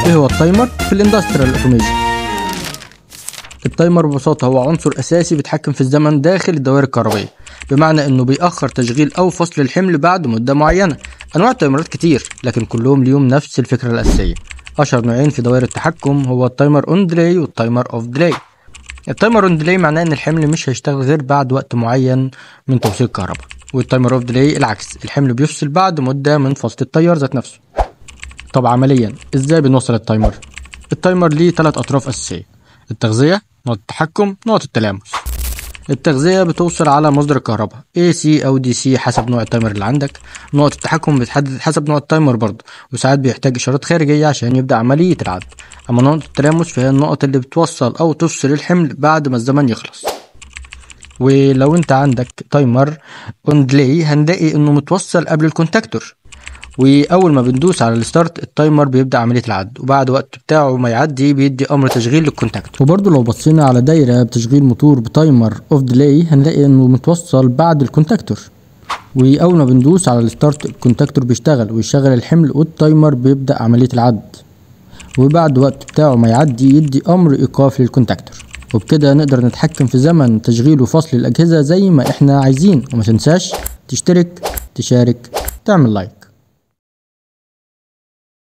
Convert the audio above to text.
ايه هو ال timer في ال industrial automation؟ ال timer ببساطة هو عنصر أساسي بيتحكم في الزمن داخل الدوائر الكهربائية، بمعنى إنه بيأخر تشغيل أو فصل الحمل بعد مدة معينة. أنواع التايمرات كتير، لكن كلهم ليهم نفس الفكرة الأساسية. أشهر نوعين في دوائر التحكم هو ال timer on delay وال timer off delay. ال timer on delay معناه إن الحمل مش هيشتغل غير بعد وقت معين من توصيل الكهرباء، وال timer off delay العكس، الحمل بيفصل بعد مدة من فصل التيار ذات نفسه. طب عمليا ازاي بنوصل ال timer؟ ال timer ليه 3 اطراف اساسية: التغذية، نقطة التحكم، نقطة التلامس. التغذية بتوصل على مصدر الكهرباء AC او DC حسب نوع ال timer اللي عندك. نقطة التحكم بتحدد حسب نوع ال timer برضه، وساعات بيحتاج اشارات خارجية عشان يبدا عملية العد. اما نقطة التلامس فهي النقط اللي بتوصل او تفصل الحمل بعد ما الزمن يخلص. ولو انت عندك timer on delay هنلاقي انه متوصل قبل ال contactor، واول ما بندوس على ال start ال timer بيبدا عملية العد، وبعد وقت بتاعه ما يعدي بيدي امر تشغيل لل contactor. وبرده لو بصينا على دايرة بتشغيل موتور ب timer off delay هنلاقي انه متوصل بعد ال contactor، واول ما بندوس على ال start ال contactor بيشتغل ويشغل الحمل، وال timer بيبدا عملية العد، وبعد وقت بتاعه ما يعدي يدي امر ايقاف لل contactor. وبكده نقدر نتحكم في زمن تشغيل وفصل الاجهزة زي ما احنا عايزين. وما تنساش تشترك، تشارك، تعمل like.